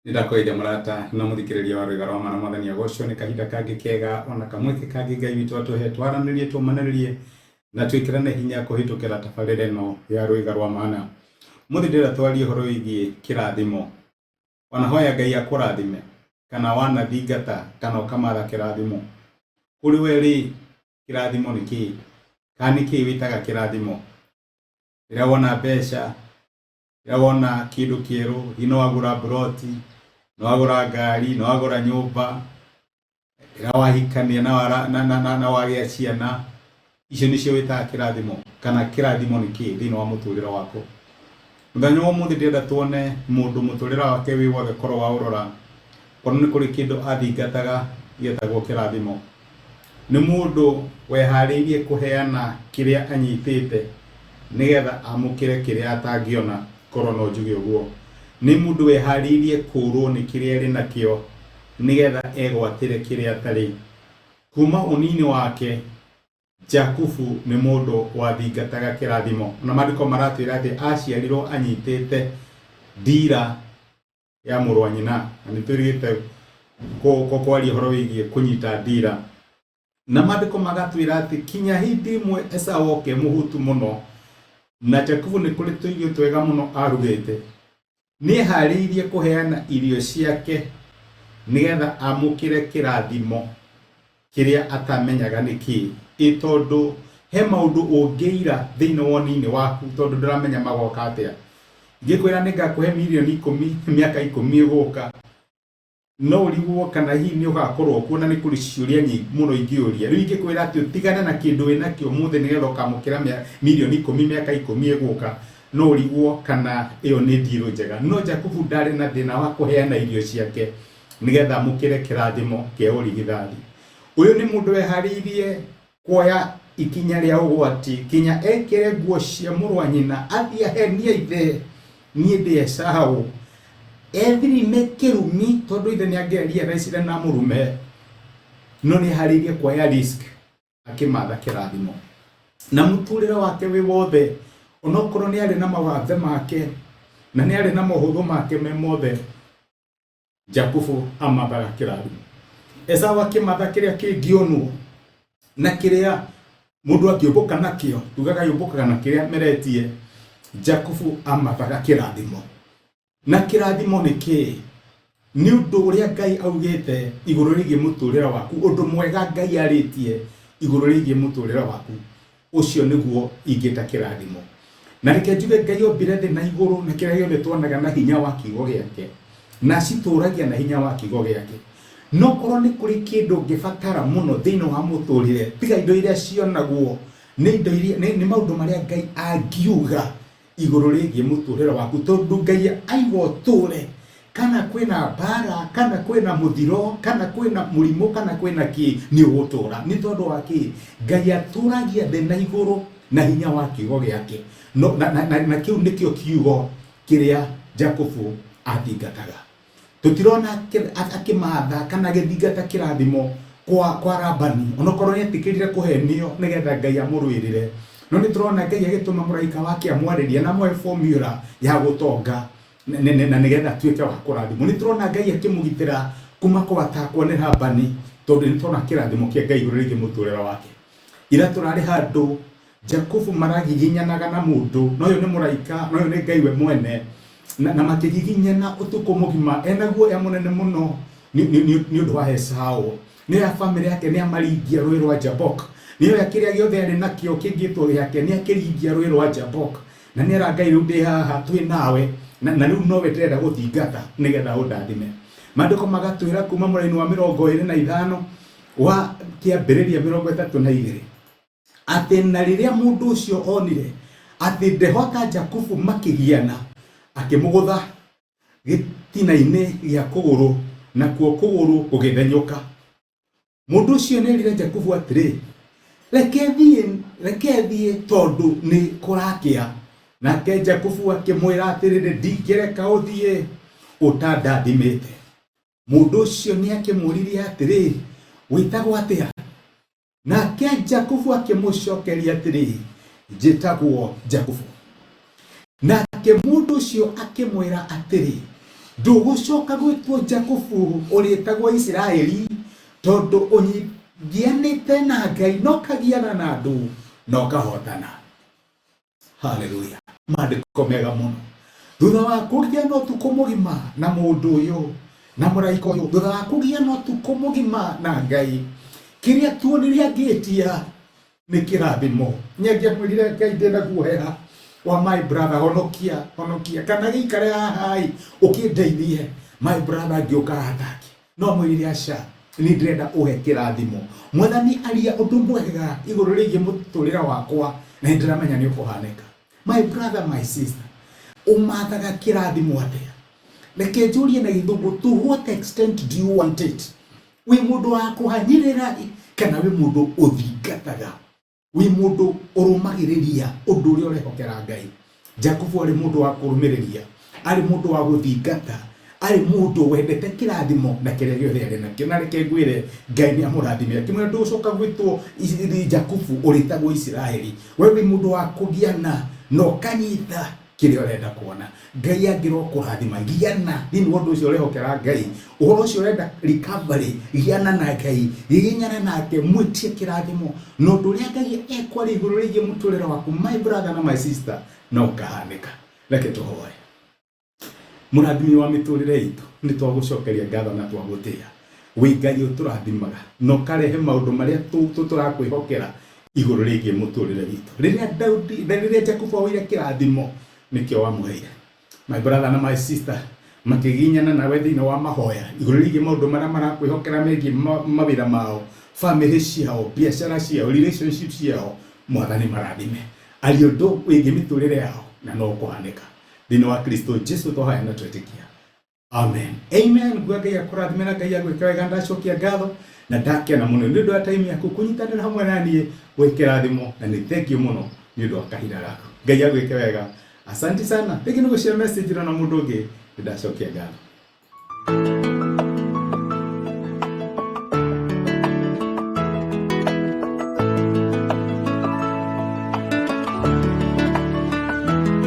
Nĩndakũgeithia mũrata na mũthikĩrĩria wa rwĩga rwa mana mwathani agocwo nĩ kahinda kangĩ kega ona kamweke kangĩ Ngai witũ atũhe twaranĩrie tũmanĩrĩrie na twĩkĩrane hinya kũhĩtũkĩra tabarĩra ĩno ya rwĩga rwa mana. Mũthĩ ndĩrenda twarie ũhoro wĩgiĩ kĩrathimo. Wanahoya Ngai akũrathime kana wanathingata kana ũkamatha kĩrathimo? Kũrĩ we rĩ, kĩrathimo nĩ kĩĩ? Kana nĩ kĩĩ wĩtaga kĩrathimo? Rĩrĩa wona mbeca, Rĩrĩa wona kĩndũ kĩerũ, hihi nĩ wagũra mburoti, nĩ wagũra ngari, nĩ wagũra nyũmba, rĩrĩa wahikania na wagĩa ciana, icio nĩcio wĩtaga kĩrathimo, kana kĩrathimo nĩ kĩĩ thĩinĩ wa mũtũrĩre waku? Mũthenya wa ũmũthĩ ndĩrenda tuone mũndũ mũtũrĩre wake wĩ wothe korwo waũrora, korwo nĩ kũrĩ kĩndũ athingataga gĩtagwo kĩrathimo. Nĩ mũndũ weharĩirie kũheana kĩrĩa anyitĩte nĩgetha amũkĩre kĩrĩa atangĩona, korwo no njuge ũguo. Nĩ mũndũ weharĩirie kũũrwo nĩ kĩrĩa arĩ nakĩo nĩgetha egwatĩre kĩrĩa atarĩ. Kuma ũnini wake, Jakubu nĩ mũndũ wathingataga kĩrathimo. Na maandĩko maratwĩra atĩ aciarirwo anyitĩte ndira ya mũrũ wa nyina na nĩ twĩrĩgĩte kwaria ũhoro wĩgiĩ kũnyita ndira na maandĩko magatwĩra atĩ kinya hĩndĩ ĩmwe Esau oke mũhũtu mũno na Jakubu nĩ kũrĩ tũirio twega mũno arugĩte nĩeharĩirie kũheana irio ciake nĩgetha amũkĩre kĩrathimo kĩrĩa atamenyaga nĩ kĩĩ. Ĩ tondũ he maũndũ ũngĩira thĩinĩ wa ũnini waku tondũ ndũramenya magoka atĩa. Ingĩkwĩra nĩ ngakũhe mirioni 10 mĩaka 10 ĩgũka, no ũrigwo kana hihi nĩ ũgakorwo kuo na nĩ kũrĩ ciũria nyingĩ mũno ingĩũria. Rĩu ingĩkwĩra atĩ ũtigane na kĩndũ wĩnakĩo ũmũthĩ nĩgetha ũkamũkĩra mirioni 10 mĩaka 10 ĩgũka, no ũrigwo kana ĩyo nĩ ndirũ njega. No Jakubu ndarĩ na thĩna wa kũheana irio ciake nĩgetha amũkĩre kĩrathimo kĩa ũrigithathi. Ũyũ nĩ mũndũ weharĩirie kuoya ikinya rĩa ũgwati kinya ekĩre nguo cia mũrũ wa nyina athiĩ ahenie ithe niĩ ndĩ Esau ethirime kĩrumi tondũ ithe nĩ angĩarealize na mũrume no nĩ eharĩirie kuoya risk akĩmatha kĩrathimo na mũtũrĩre wake wĩ wothe onokorwo nĩ arĩ na mawathe make na nĩ arĩ na mohũthũ make me mothe Jakubu amathaga kĩrathimo. Esau akĩmatha kĩrĩa kĩngĩonwo na kĩrĩa mũndũ angĩũmbũka nakĩo, tugaga yũmbũkaga na kĩrĩa meretie. Jakubu amathaga kĩrathimo. Na kĩrathimo nĩ kĩĩ? Nĩ ũndũ ũrĩa Ngai augĩte igũrũ rĩgiĩ mũtũrĩre waku, ũndũ mwega Ngai arĩtie igũrũ rĩgiĩ mũtũrĩre waku. Ũcio nĩguo ingĩta kĩrathimo. Na reke njuge Ngai ombire thĩ na igũrũ na kĩrĩa gĩothe tuonaga na hinya wa kiugo gĩake, na acitũragia na hinya wa kiugo gĩake. No korwo nĩ kũrĩ kĩndũ ũngĩbatara mũno thĩinĩ wa mũtũrĩre, tiga indo iria cionagwo, nĩ indo iria, nĩ maũndũ marĩa Ngai angiuga igũrũ rĩgiĩ mũtũrĩre waku tondũ Ngai aiga ũtũre kana kwĩna mbara kana kwĩna mũthiro kana kwĩna mũrimũ kana kwĩna kĩ nĩ ũgũtũra nĩ tondũ wa kĩ Ngai atũragia thĩ na igũrũ na hinya wa kiugo gĩake no, na kĩu nĩkĩo kiugo kĩrĩa Jakubu athingataga Tũtirona akĩmatha kana agĩthingata kĩrathimo kwa Labani, onokorwo nĩ etĩkĩrire kũhenio nĩgetha Ngai amũrũĩrĩre. No nĩ tũrona Ngai agĩtũma mũraika wake amwarĩrie na amũhe formula ya gũtonga na nĩgetha atuĩke wa kũrathimwo. Nĩ tũrona Ngai akĩmũgitĩra kuma kũatakwo nĩ Labani tondũ nĩ tũrona kĩrathimo kĩa Ngai igũrũ rĩgiĩ mũtũrĩre wake. Ira tũrarĩ handũ Jakubu maragiginyanaga na mũndũ, na ũyũ nĩ mũraika, na ũyũ nĩ Ngai we mwene, na makĩgiginyana ũtukũ mũgima, ena guoya mũnene mũno nĩ ũndũ wa Esau. Nĩ oya bamĩrĩ yake nĩ amaringia rũĩ rwa Jabok. Nĩ oya kĩrĩa gĩothe arĩ nakĩo kĩngĩtwo gĩake nĩ akĩringia rũĩ rwa Jabok. Na nĩ era Ngai rĩu ndĩ haha twĩ nawe, na rĩu nowe ndĩrenda gũthingata nĩgetha ũndathime. Maandĩko magatwĩra kuma mũraini wa 25 wa kĩambĩrĩria 32 atĩ na rĩrĩa mũndũ ũcio onire atĩ ndehota Jakubu makĩgiana, akĩmũgũtha gĩtina-inĩ gĩa kũgũrũ, nakuo kũgũrũ gũgĩthenyũka. Mũndũ ũcio nĩerire Jakubu atĩrĩ, Reke thiĩ, reke thiĩ tondũ nĩ kũrakĩa. Nake Jakubu akĩmwĩra atĩrĩrĩ, Ndingĩreka ũthiĩ ũtandathimĩte. Mũndũ ũcio nĩakĩmũririe atĩrĩ, Wĩtagwo atĩa? Nake Jakubu akĩmũcokeria atĩrĩ, Njĩtagwo Jakubu. Nake mũndũ ũcio akĩmwĩra atĩrĩ, Ndũgũcoka gwĩtwo Jakubu, ũrĩtagwo Isiraeli, tondũ ũnyigianĩte na Ngai na ũkagiana na andũ na ũkahotana. Haleluya! Maandĩko mega mũno. Thutha wa kũgiana ũtukũ mũgima na mũndũ ũyũ na mũraika ũyũ, thutha wa kũgiana ũtukũ mũgima na Ngai, kĩrĩa tuonire angĩtia nĩ kĩrathimo. Nĩangĩamwĩrire Ngai ndĩna guoya wa my brother, honokia, honokia, kana gĩikare haha ĩ ũkĩndeithie, my brother angĩũka atake. No amwĩrire aca, nĩ ndĩrenda ũhe kĩrathimo. Mwathani aria ũndũ mwega igũrũ rĩgiĩ mũtũrĩre wakwa na nĩ ndĩramenya nĩ ũkũhanĩka. My brother, my sister, ũmathaga kĩrathimo atĩa? Reke njũrie na Gĩthũngũ, to what extent do you want it? Wĩ mũndũ wa kũhanyĩrĩra kana wĩ mũndũ ũthingataga? Wĩ mũndũ ũrũmagĩrĩria ũndũ ũrĩa ũrehokera Ngai? Jakubu arĩ mũndũ wa kũrũmĩrĩria, arĩ mũndũ wa gũthingata, arĩ mũndũ wendete kĩrathimo na kĩrĩa gĩothe arĩ nakĩo. Na reke ngwĩre, Ngai nĩ amũrathime akĩmwĩra ndũgũcoka gwĩtwo Jakubu, ũrĩtagwo Isiraeli. We wĩ mũndũ wa kũgiana na ũkanyita kĩrĩa ũrenda kuona. Ngai angĩrokũrathima, giana thĩinĩ wa ũndũ ũcio ũrehokera Ngai, ũhoro ũcio ũrenda recovery, giana na Ngai, giginyana nake, mwĩtie kĩrathimo, na ũndũ ũrĩa Ngai ekwaria igũrũ rĩgiĩ mũtũrĩre waku, my brother na my sister, no ũkahanĩka. Reke tũhoe. Mũrathimi wa mĩtũrĩre itũ, nĩ twagũcokeria ngatho na twagũtĩa. Wĩ Ngai ũtũrathimaga na ũkarehe maũndũ marĩa tũrakwĩhokera igũrũ rĩgiĩ mũtũrĩre witũ. Rĩrĩa Daudi, rĩrĩa Jakubu aoire kĩrathimo, nĩkĩo wamũheire. My brother na my sister makĩginyana nawe thĩinĩ wa mahoya igũrũ rĩgiĩ maũndũ marĩa marakwĩhokera megiĩ mawĩra mao, famĩlĩ ciao, biacara ciao, relationship ciao, Mwathani marathime. Aria ũndũ wĩgiĩ mĩtũrĩre yao na no ũkũhanĩka. Thĩinĩ wa Kristo Jesu twahoya na twetĩkia. Amen. Amen. Nguga Ngai akũrathime na Ngai agwĩke wega. Ndacokia ngatho na ndakena mũno nĩ ũndũ wa time yaku kũnyitanĩra hamwe na niĩ gwĩ kĩrathimo, na nĩ thank you mũno nĩ ũndũ wa kahinda gaku. Ngai agwĩke wega. Asante sana. Rĩngĩ nĩ gũshare message na mũndũ ũngĩ. Nĩ ndacokia ngatho.